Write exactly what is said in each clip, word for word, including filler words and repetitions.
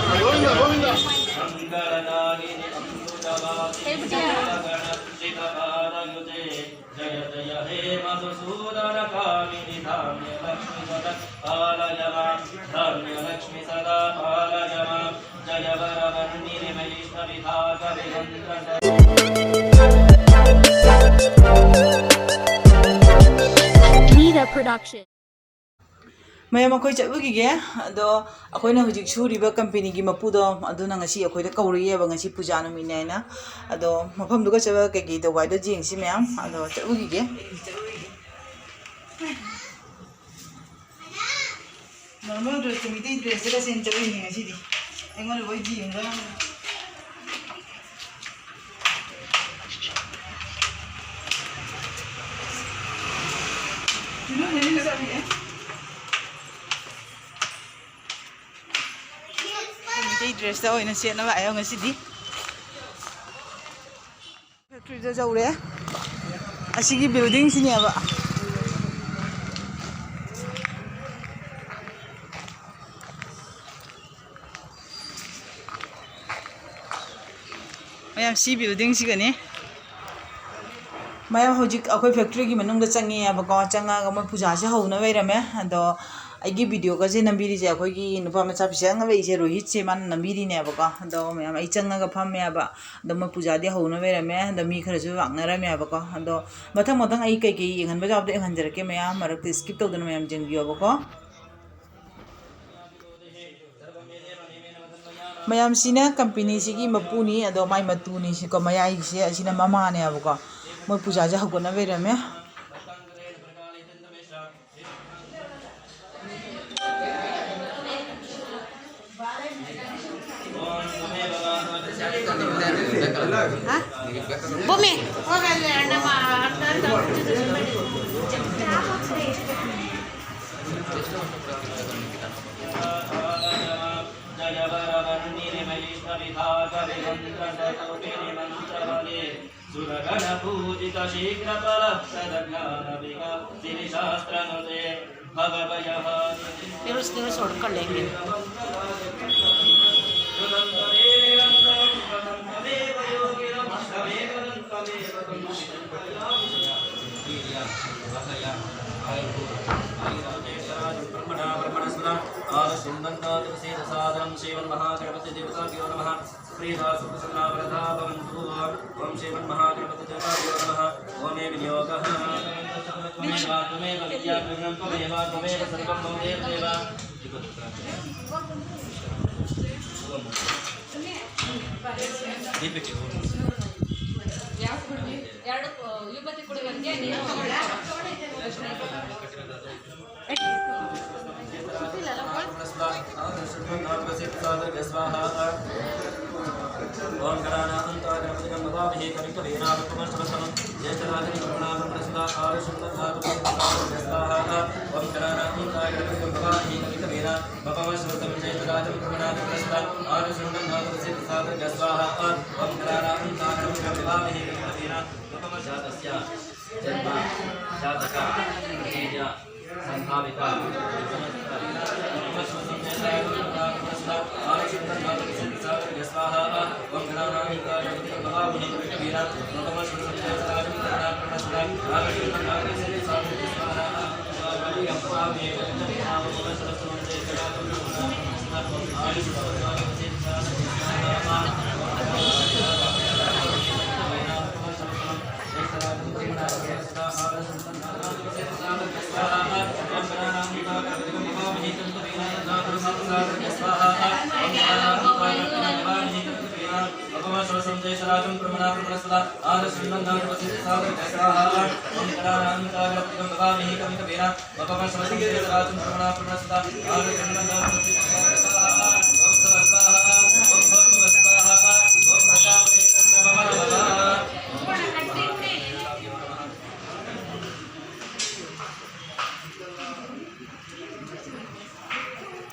गोविंद, गोविंद। मङ्गलदायिनि अमृतवासिनि सकलगणश्रितपादयुते। जय जय हे मधुसूदनकामिनि धान्यलक्ष्मी सदा पालय मां। धान्यलक्ष्मी सदा पालय मां। जय वरवर्णिनि वैष्णवि भागवि मन्त्रस Nida Production. ꯃꯌꯥꯝ, ꯑꯩꯈꯣꯏ ꯆꯠꯂꯨꯈꯤꯒꯦ꯫ ꯑꯗꯣ ꯑꯩꯈꯣꯏꯅ ꯍꯧꯖꯤꯛ ꯁꯨꯔꯤꯕ ꯀꯝꯄꯦꯅꯤꯒꯤ ꯃꯄꯨꯗꯣ, ꯑꯗꯨꯅ ꯉꯁꯤ ꯑꯩꯈꯣꯏꯗ ꯀꯧꯔꯛꯑꯦꯕ, ꯉꯁꯤ ꯄꯨꯖꯥ ꯅꯨꯃꯤꯠꯅꯦ ꯍꯥꯏꯅ꯫ ꯑꯗꯣ ꯃꯐꯝꯗꯨꯒ ꯆꯠꯂꯒ ꯀꯩꯀꯩ ꯇꯧꯕ ꯍꯥꯏꯗꯣ ꯌꯦꯡꯁꯤ ꯃꯌꯥꯝ꯫ ꯑꯗꯣ ꯆꯠꯂꯨꯈꯤꯒꯦ꯫ ꯅꯣꯔꯃꯦꯜ ꯗ꯭ꯔꯦꯁꯇ, ꯃꯤꯇꯩ ꯗ꯭ꯔꯦꯁꯇꯒ ꯁꯦꯠꯅ ꯆꯠꯂꯨꯏꯅꯦ ꯉꯁꯤꯗꯤ꯫ ꯑꯩꯉꯣꯟꯗ ꯂꯣꯏ ꯌꯦꯡꯉꯒ꯫ ꯆꯨꯔꯨ ꯂꯤꯂꯤꯒ ꯆꯠꯂꯤꯌꯦ꯫ ꯃꯤꯇꯩ ꯗ꯭ꯔꯦꯁꯇ ꯑꯣꯏꯅ ꯁꯦꯠꯅꯕ ꯍꯥꯏꯌꯣ ꯉꯁꯤꯗꯤ꯫ ꯐꯦꯛꯇ꯭ꯔꯤꯗ ꯌꯧꯔꯦ꯫ ꯑꯁꯤꯒꯤ ꯕꯤꯜꯗꯤꯡꯁꯤꯅꯦꯕ꯫ ꯃꯌꯥꯝ, ꯁꯤ ꯕꯤꯜꯗꯤꯡꯁꯤꯒꯅꯤ꯫ ꯃꯌꯥꯝ, ꯍꯧꯖꯤꯛ ꯑꯩꯈꯣꯏ ꯐꯦꯛꯇ꯭ꯔꯤꯒꯤ ꯃꯅꯨꯡꯗ ꯆꯪꯉꯦꯕꯀꯣ꯫ ꯆꯪꯉꯒ ꯃꯣꯏ ꯄꯨꯖꯥꯁꯦ ꯍꯧꯅ ꯂꯩꯔꯝꯃꯦ꯫ ꯑꯗꯣ ꯑꯩꯒꯤ ꯚꯤꯗꯤꯑꯣꯒꯁꯦ ꯅꯝꯕꯤꯔꯤꯁꯦ ꯑꯩꯈꯣꯏꯒꯤ ꯅꯨꯄꯥ ꯃꯆꯥ ꯄꯤꯁꯛ ꯑꯃ ꯂꯩꯔꯤꯁꯦ, ꯔꯣꯍꯤꯠꯁꯦ, ꯃꯥꯅ ꯅꯝꯕꯤꯔꯤꯅꯦꯕꯀꯣ꯫ ꯑꯗꯣ ꯃꯌꯥꯝ, ꯑꯩ ꯆꯪꯉꯒ ꯐꯝꯃꯦꯕ꯫ ꯑꯗꯣ ꯃꯣꯏ ꯄꯨꯖꯥꯗꯤ ꯍꯧꯅ ꯂꯩꯔꯝꯃꯦ꯫ ꯑꯗꯣ ꯃꯤ ꯈꯔꯁꯨ ꯂꯥꯛꯅꯔꯝꯃꯦꯕꯀꯣ꯫ ꯑꯗꯣ ꯃꯊꯪ ꯃꯊꯪ ꯑꯩ ꯀꯩꯀꯩ ꯌꯦꯡꯍꯟꯕ ꯌꯥꯕꯗꯣ ꯌꯦꯡꯍꯟꯖꯔꯛꯀꯦ ꯃꯌꯥꯝ, ꯃꯔꯛꯇ skip ꯇꯧꯗꯅ ꯃꯌꯥꯝ ꯌꯦꯡꯕꯤꯌꯣꯕꯀꯣ꯫ ꯃꯌꯥꯝꯁꯤꯅ ꯀꯝꯄꯦꯅꯤꯁꯤꯒꯤ ꯃꯄꯨꯅꯤ, ꯑꯗꯣ ꯃꯥꯏ ꯃꯇꯨꯅꯤ ꯁꯤꯀꯣ, ꯃꯌꯥꯏꯒꯤꯁꯦ ꯑꯁꯤꯅ ꯃꯃꯥꯅꯦꯕꯀꯣ꯫ ꯃꯣꯏ ꯄꯨꯖꯥꯁꯦ ꯍꯧꯒꯠꯅ ꯂꯩꯔꯝꯃꯦ꯫ ꯍꯥ? ꯕꯣꯃꯦ꯫ जय वरवर्णिनि वैष्णवि भागवि मन्त्रस्वरूपिणि मन्त्रवल्लि। सुरगणपूजितशीघ्रफलप्रदज्ञानविकासिनि शास्त्रनुते। फिर उसके लिए छोड़ कर लेंगे। श्रीमन्महागणपतिदेवताभ्यो नमः। सुप्रीता सुप्रसन्ना वरदा भवन्तु। ॐ श्रीमन्महागणपतिदेवताभ्यो नमः। होमे विनियोगः। त्वमेव, त्वमेव विद्या, त्वमेव, त्वमेव सर्वं मम देव देव। ಎರಡು, ಆ, ವಿಭೂತಿ ಕೊಡುವಂತೆ ನೀವು स्वाहा। ॐ गणानाहन्ता गणपतिं नमामि कविं कवीनामुपमश्रवस्तमं ज्येष्ठराजं ब्रह्मणां ब्रह्मणस्पदा आरुषं स्वाहा। ॐ गणानाहन्ता गणपतिं नमामि कविं कवीनामुपमश्रवस्तमं ज्येष्ठराजं ब्रह्मणां ब्रह्मणस्पदा आरुषं स्वाहा। ॐ गणानाहन्ता गणपतिं नमामि कविं कवीनामुपमश्रवस्तमं जातस्य जन्म जातक विजय संभावित स्वाहा।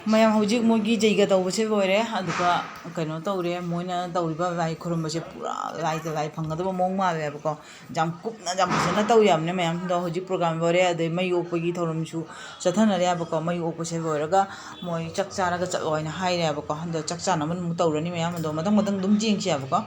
ꯃꯌꯥꯝ, ꯍꯧꯖꯤꯛ ꯃꯣꯏꯒꯤ ꯖꯩꯒ ꯇꯧꯕꯁꯦ ꯂꯣꯏꯔꯦ, ꯑꯗꯨꯒ ꯀꯩꯅꯣ ꯇꯧꯔꯦ꯫ ꯃꯣꯏꯅ ꯇꯧꯔꯤꯕ ꯂꯥꯏ ꯈꯨꯔꯨꯝꯕꯁꯦ ꯄꯨꯔꯥ ꯂꯥꯏꯗ ꯂꯥꯏ ꯐꯪꯒꯗꯕ ꯃꯑꯣꯡ ꯃꯥꯜꯂꯦꯕꯀꯣ꯫ ꯌꯥꯝ ꯀꯨꯞꯅ, ꯌꯥꯝ ꯐꯖꯅ ꯇꯧ ꯌꯥꯕꯅꯦ ꯃꯌꯥꯝ꯫ ꯑꯗꯣ ꯍꯧꯖꯤꯛ ꯄ꯭ꯔꯣꯒ꯭ꯔꯥꯝ ꯂꯣꯏꯔꯦ, ꯑꯗꯩ ꯃꯩ ꯑꯣꯛꯄꯒꯤ ꯊꯧꯔꯝꯁꯨ ꯆꯠꯊꯅꯔꯦꯕꯀꯣ꯫ ꯃꯩ ꯑꯣꯛꯄꯁꯦ ꯂꯣꯏꯔꯒ ꯃꯣꯏ ꯆꯥꯛ ꯆꯥꯔꯒ ꯆꯠꯂꯣ ꯍꯥꯏꯅ ꯍꯥꯏꯔꯦꯕꯀꯣ꯫ ꯑꯗꯣ ꯆꯥꯛ ꯆꯥꯅꯕ ꯑꯃꯨꯛ ꯇꯧꯔꯅꯤ ꯃꯌꯥꯝ꯫ ꯑꯗꯣ ꯃꯊꯪ ꯃꯊꯪ ꯑꯗꯨꯝ ꯌꯦꯡꯁꯦꯕꯀꯣ꯫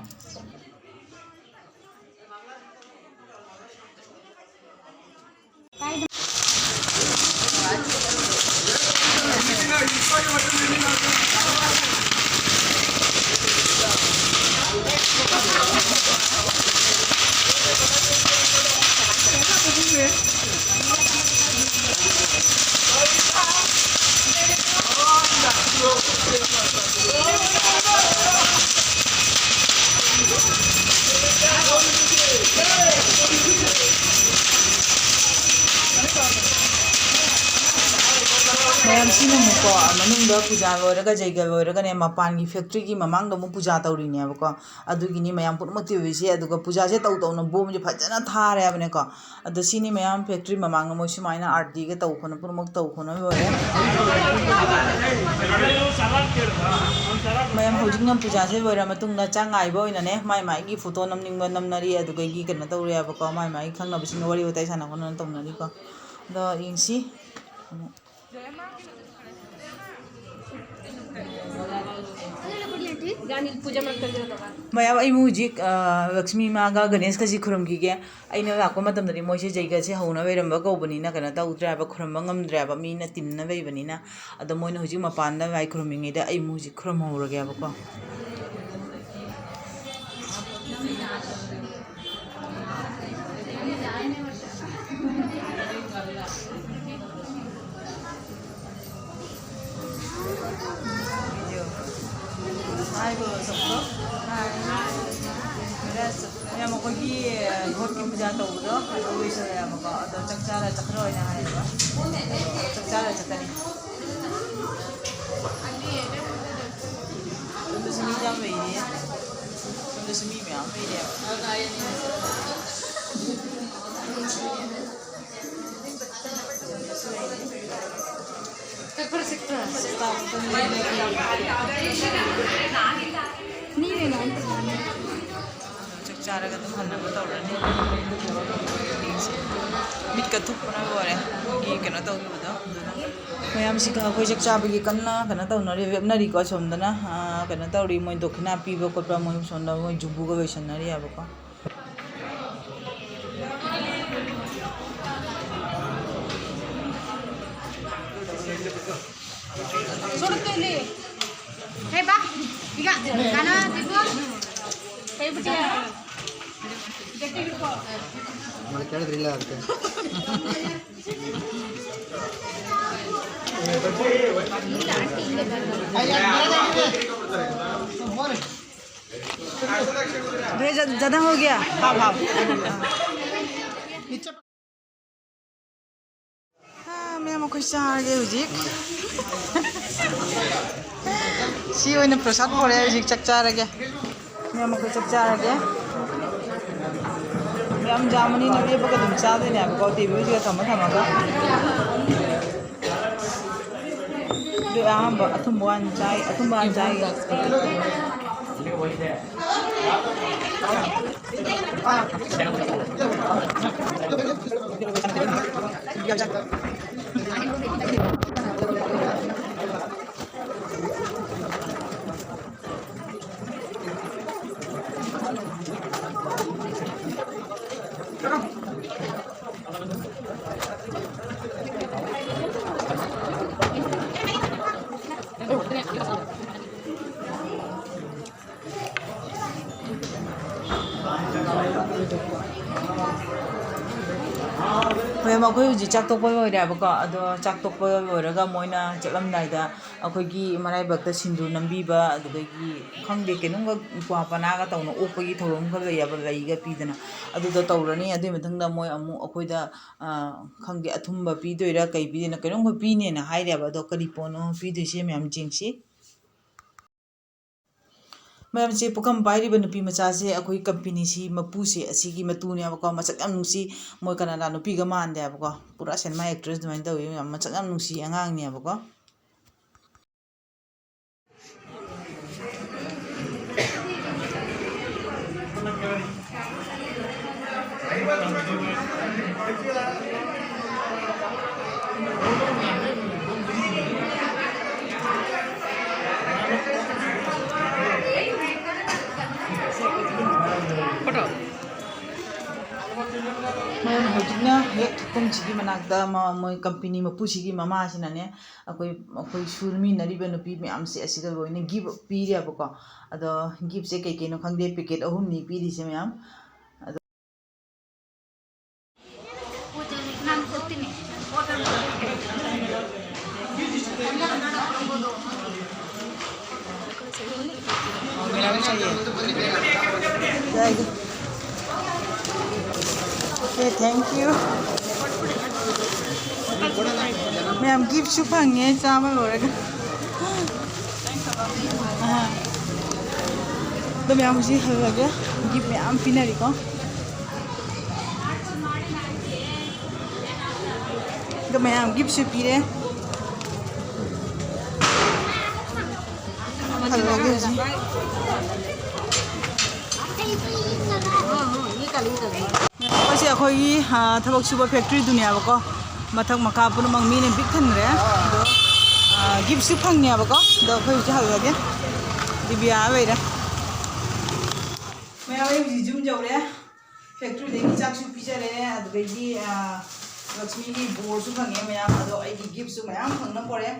ꯀꯣ, ꯃꯅꯨꯡꯗ ꯄꯨꯖꯥ ꯂꯣꯏꯔꯒ, ꯖꯩꯒ ꯂꯣꯏꯔꯒꯅꯦ, ꯃꯄꯥꯟꯒꯤ factoryꯒꯤ ꯃꯃꯥꯡꯗ ꯑꯃꯨꯛ ꯄꯨꯖꯥ ꯇꯧꯔꯤꯅꯦꯕꯀꯣ꯫ ꯑꯗꯨꯒꯤꯅꯤ ꯃꯌꯥꯝ ꯄꯨꯝꯅꯃꯛ ꯇꯤꯜꯂꯤꯁꯦ꯫ ꯑꯗꯨꯒ ꯄꯨꯖꯥꯁꯦ ꯇꯧ ꯇꯧꯅ ꯕꯣꯝꯁꯦ ꯐꯖꯅ ꯊꯥꯔꯦ ꯍꯥꯏꯕꯅꯦꯀꯣ꯫ ꯑꯗꯣ ꯁꯤꯅꯤ ꯃꯌꯥꯝ factory ꯃꯃꯥꯡꯗ ꯃꯣꯏ ꯁꯨꯃꯥꯏꯅ ꯑꯥꯔꯇꯤꯒ ꯇꯧ ꯈꯣꯠꯅ ꯄꯨꯝꯅꯃꯛ ꯇꯧ ꯈꯣꯠꯅ ꯂꯣꯏꯔꯦ꯫ ꯃꯌꯥꯝ ꯍꯧꯖꯤꯛꯅ ꯄꯨꯖꯥꯁꯦ ꯂꯣꯏꯔ ꯃꯇꯨꯡꯗ ꯆꯥꯛ ꯉꯥꯏꯕ ꯑꯣꯏꯅꯅꯦ, ꯃꯥꯏ ꯃꯥꯏꯒꯤ photo ꯅꯝꯅꯤꯡꯕ ꯅꯝꯅꯔꯤ, ꯑꯗꯨꯗꯒꯤ ꯀꯩꯅꯣ ꯇꯧꯔꯦꯕꯀꯣ, ꯃꯥꯏ ꯃꯥꯏꯒꯤ ꯈꯪꯅꯕꯁꯤꯡꯒ ꯋꯥꯔꯤ ꯋꯥꯇꯥꯏ ꯁꯥꯟꯅ ꯈꯣꯠꯅꯅ ꯇꯧꯅꯔꯤꯀꯣ꯫ ꯑꯗꯣ ꯌꯦꯡꯁꯤ꯫ ꯃꯌꯥꯝ, ꯑꯩꯕꯨ ꯍꯧꯖꯤꯛ, ꯑ, ꯂꯛꯁꯃꯤ ꯏꯃꯥꯒ ꯒꯅꯦꯁꯀꯁꯤ ꯈꯨꯔꯨꯝꯈꯤꯒꯦ꯫ ꯑꯩꯅ ꯂꯥꯛꯄ ꯃꯇꯝꯗꯗꯤ ꯃꯣꯏꯁꯦ ꯖꯩꯒꯁꯦ ꯍꯧꯅ ꯂꯩꯔꯝꯕ ꯀꯧꯕꯅꯤꯅ ꯀꯩꯅꯣ ꯇꯧꯗ꯭ꯔꯦ ꯍꯥꯏꯕ, ꯈꯨꯔꯨꯝꯕ ꯉꯝꯗ꯭ꯔꯦ ꯍꯥꯏꯕ, ꯃꯤꯅ ꯇꯤꯟꯅ ꯂꯩꯕꯅꯤꯅ꯫ ꯑꯗꯣ ꯃꯣꯏꯅ ꯍꯧꯖꯤꯛ ꯃꯄꯥꯟꯗ ꯂꯥꯏ ꯈꯨꯔꯨꯝꯃꯤꯉꯩꯗ ꯑꯩ ꯑꯃꯨꯛ ꯍꯧꯖꯤꯛ ꯈꯨꯔꯨꯝꯍꯧꯔꯒꯦꯕꯀꯣ꯫ ꯃꯌꯥꯝ ꯑꯩꯈꯣꯏꯒꯤ ꯒꯣꯠꯀꯤ ꯄꯨꯖꯥ ꯇꯧꯕꯗꯣ ꯑꯗꯨ ꯂꯣꯏꯁꯤꯜꯂꯦꯕꯀꯣ꯫ ꯑꯗꯣ ꯆꯥꯛ ꯆꯥꯔ ꯆꯠꯈ꯭ꯔꯣ ꯍꯥꯏꯅ ꯍꯥꯏꯌꯦꯕ꯫ ꯆꯥꯛ ꯆꯥꯔ ꯆꯠꯀꯅꯤ꯫ ꯁꯣꯝꯗꯁꯨ ꯃꯤ ꯌꯥꯝ ꯂꯩꯔꯤꯌꯦ꯫ ꯁꯣꯝꯗꯁꯨ ꯃꯤ ꯃꯌꯥꯝ ꯂꯩꯔꯤꯌꯦꯕ꯫ ꯆꯥꯛ ꯆꯥꯔꯒ ꯑꯗꯨꯝ ꯍꯟꯅꯕ ꯇꯧꯔꯅꯤ꯫ ꯃꯤꯠꯀ ꯊꯨꯞꯄꯅ ꯂꯣꯏꯔꯦ꯫ ꯃꯣꯏꯒꯤ ꯀꯩꯅꯣ ꯇꯧꯈꯤꯕꯗꯣ ꯑꯗꯨꯅ꯫ ꯃꯌꯥꯝꯁꯤꯒ ꯑꯩꯈꯣꯏ ꯆꯥꯛ ꯆꯥꯕꯒꯤ ꯀꯟꯅ ꯀꯩꯅꯣ ꯇꯧꯅꯔꯤ, ꯂꯦꯞꯅꯔꯤꯀꯣ ꯑꯁꯣꯝꯗꯅ꯫ ꯑꯥ, ꯀꯩꯅꯣ ꯇꯧꯔꯤ, ꯃꯣꯏ ꯗꯣꯈꯤꯅꯥ ꯄꯤꯕ ꯈꯣꯠꯄ ꯃꯣꯏ ꯁꯣꯝꯗ ꯃꯣꯏ ꯖꯨꯕꯨꯒ ꯂꯣꯏꯁꯟꯅꯔꯤ ꯍꯥꯏꯕꯀꯣ꯫ हे बा, ಈಗ ಗಾನ ದಿಗು, ಕೈ ಬಿಟ್ಟಿಯ? ಗಟ್ಟಿ ಹಿಡ್ಕೋ. रे, ज्यादा हो गया। हाँ, हाँ। हाँ, मैं ꯑꯩꯈꯣꯏ ꯆꯥꯔꯒꯦ ꯍꯧꯖꯤꯛ꯫ ꯁꯤ ꯑꯣꯏꯅ ꯄ꯭ꯔꯁꯥꯗ ꯄꯨꯔꯛꯑꯦ, ꯍꯧꯖꯤꯛ ꯆꯥꯛ ꯆꯥꯔꯒꯦ꯫ ꯃꯌꯥꯝ ꯑꯩꯈꯣꯏ ꯆꯥꯛ ꯆꯥꯔꯒꯦ꯫ ꯌꯥꯝ ꯌꯥꯝꯕꯅꯤꯅ ꯂꯦꯞꯄꯒ ꯑꯗꯨꯝ ꯆꯥꯗꯣꯏꯅꯦꯕꯀꯣ, ꯇꯦꯕꯜꯁꯤꯒ ꯊꯝꯃ ꯊꯝꯃꯒ꯫ ꯑꯗꯨ ꯑꯍꯥꯟꯕ ꯑꯊꯨꯝꯕ ꯍꯥꯟꯅ ꯆꯥꯏ, ꯑꯊꯨꯝꯕ ꯍꯥꯟꯅ ꯆꯥꯏ꯫ ꯍꯣꯏ, ꯃꯈꯣꯏ ꯍꯧꯖꯤꯛ ꯆꯥꯛ ꯇꯣꯛꯄ ꯂꯣꯏꯔꯦꯕꯀꯣ꯫ ꯑꯗꯣ ꯆꯥꯛ ꯇꯣꯛꯄ ꯂꯣꯏꯔꯒ ꯃꯣꯏꯅ ꯆꯠꯂꯝꯗꯥꯏꯗ ꯑꯩꯈꯣꯏꯒꯤ ꯃꯔꯥꯏꯕꯛꯇ ꯁꯤꯟꯗꯨꯔ ꯅꯝꯕꯤꯕ, ꯑꯗꯨꯗꯒꯤ ꯈꯪꯗꯦ, ꯀꯩꯅꯣꯝꯒ ꯀ꯭ꯋꯥ ꯄꯅꯥꯒ ꯇꯧꯅ ꯑꯣꯛꯄꯒꯤ ꯊꯧꯔꯝ ꯈꯔ ꯂꯩꯌꯦꯕ, ꯂꯩꯒ ꯄꯤꯗꯅ꯫ ꯑꯗꯨꯗꯣ ꯇꯧꯔꯅꯤ꯫ ꯑꯗꯨꯒꯤ ꯃꯊꯪꯗ ꯃꯣꯏ ꯑꯃꯨꯛ ꯑꯩꯈꯣꯏꯗ, ꯑ, ꯈꯪꯗꯦ, ꯑꯊꯨꯝꯕ ꯄꯤꯗꯣꯏꯔꯥ ꯀꯩ ꯄꯤꯗꯣꯏꯅꯣ, ꯀꯩꯅꯣꯝꯈꯛ ꯄꯤꯅꯦꯅ ꯍꯥꯏꯔꯦꯕ꯫ ꯑꯗꯣ ꯀꯔꯤ ꯄꯣꯠꯅꯣ ꯄꯤꯗꯣꯏꯁꯦ ꯃꯌꯥꯝ ꯌꯦꯡꯁꯤ꯫ ꯃꯌꯥꯝꯁꯦ, ꯄꯨꯈꯝ ꯄꯥꯏꯔꯤꯕ ꯅꯨꯄꯤ ꯃꯆꯥꯁꯦ ꯑꯩꯈꯣꯏ ꯀꯝꯄꯦꯅꯤꯁꯤ ꯃꯄꯨꯁꯦ ꯑꯁꯤꯒꯤ ꯃꯇꯨꯅꯦꯕꯀꯣ꯫ ꯃꯁꯛ ꯌꯥꯝ ꯅꯨꯡꯁꯤ, ꯃꯣꯏ ꯀꯅꯥꯗꯥ ꯅꯨꯄꯤꯒ ꯃꯥꯟꯗꯦꯕꯀꯣ, ꯄꯨꯔꯥ ꯁꯤꯅꯦꯃꯥ ꯑꯦꯛꯇ꯭ꯔꯦꯁ ꯑꯗꯨꯃꯥꯏꯅ ꯇꯧꯋꯤ꯫ ꯌꯥꯝ ꯃꯁꯛ ꯌꯥꯝ ꯅꯨꯡꯁꯤ ꯑꯉꯥꯡꯅꯦꯕꯀꯣ꯫ ꯃꯌꯥꯝ ꯍꯧꯖꯤꯛꯅ ꯍꯦꯛ ꯊꯣꯛꯐꯝꯁꯤꯒꯤ ꯃꯅꯥꯛꯇ ꯃ-, ꯃꯣꯏ ꯀꯝꯄꯦꯅꯤ ꯃꯄꯨꯁꯤꯒꯤ ꯃꯃꯥꯁꯤꯅꯅꯦ, ꯑꯩꯈꯣꯏ, ꯑꯩꯈꯣꯏ ꯁꯨꯔꯃꯤꯟꯅꯔꯤꯕ ꯅꯨꯄꯤ ꯃꯌꯥꯝꯁꯦ ꯑꯁꯤꯗ ꯂꯣꯏꯅ ꯒꯤꯐ ꯄꯤꯔꯦꯕꯀꯣ꯫ ꯑꯗꯣ ꯒꯤꯐꯁꯦ ꯀꯩ ꯀꯩꯅꯣ ꯈꯪꯗꯦ, ꯄꯦꯀꯦꯠ ꯑꯍꯨꯝꯅꯤ ꯄꯤꯔꯤꯁꯦ ꯃꯌꯥꯝ꯫ ꯑꯗꯣ Okay, thank you. ꯃꯌꯥꯝ ꯒꯤꯐꯁꯨ ꯐꯪꯉꯦ ꯆꯥꯕ ꯂꯣꯏꯔꯒ꯫ ꯑꯥ꯫ ꯑꯗꯣ ꯃꯌꯥꯝ ꯍꯧꯖꯤꯛ ꯍꯜꯂꯒꯦ꯫ ꯒꯤꯐ ꯃꯌꯥꯝ ꯄꯤꯅꯔꯤꯀꯣ꯫ ꯑꯗꯣ ꯃꯌꯥꯝ ꯒꯤꯐꯁꯨ ꯄꯤꯔꯦ꯫ ꯍꯜꯂꯒꯦ ꯍꯧꯖꯤꯛ꯫ ꯑꯩꯈꯣꯏꯁꯦ ꯑꯩꯈꯣꯏꯒꯤ, ꯑ, ꯊꯕꯛ ꯁꯨꯕ ꯐꯦꯛꯇ꯭ꯔꯤꯗꯨꯅꯦꯕꯀꯣ꯫ ꯃꯊꯛ ꯃꯈꯥ ꯄꯨꯝꯅꯃꯛ ꯃꯤꯅ ꯄꯤꯛ ꯊꯟꯈ꯭ꯔꯦ꯫ ꯑꯗꯣ, ꯑ, ꯒꯤꯐꯁꯨ ꯐꯪꯉꯦꯕꯀꯣ꯫ ꯑꯗꯣ ꯑꯩꯈꯣꯏ ꯍꯧꯖꯤꯛ ꯍꯜꯂꯒꯦ꯫ ꯗꯤꯕꯤꯌꯥ ꯂꯩꯔꯦ꯫ ꯃꯌꯥꯝ ꯑꯩ ꯍꯧꯖꯤꯛ ꯌꯨꯝ ꯌꯧꯔꯦ꯫ ꯐꯦꯛꯇ꯭ꯔꯤꯗꯒꯤ ꯆꯥꯛꯁꯨ ꯄꯤꯖꯔꯦ꯫ ꯑꯗꯨꯗꯒꯤ, ꯑ, ꯂꯛꯁꯃꯤꯒꯤ ꯕꯣꯔꯁꯨ ꯐꯪꯉꯦ ꯃꯌꯥꯝ꯫ ꯑꯗꯣ ꯑꯩꯒꯤ ꯒꯤꯐꯁꯨ ꯃꯌꯥꯝ ꯐꯪꯅ ꯄꯣꯔꯦ꯫